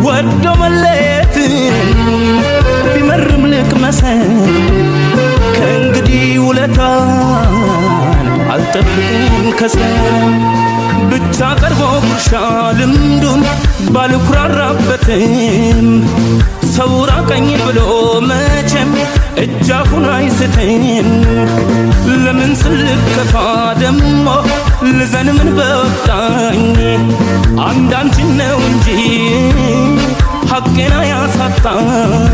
ወዶ መለየትን ቢመርም ልቅመሰው፣ ከእንግዲህ ውለታን አልጠብቅም ከሰው። ብቻ ቀርቦ ጉርሻ ልምዱን ባልኩራራበትም፣ ሰው ራቀኝ ብሎ መቼም እጃፉን አይስትም። ለምን ስልከፋ ደሞ ልዘን ምን በወጣኝ? አንዳንቺን ነው እንጂ ሐቄና ያሳጣኝ።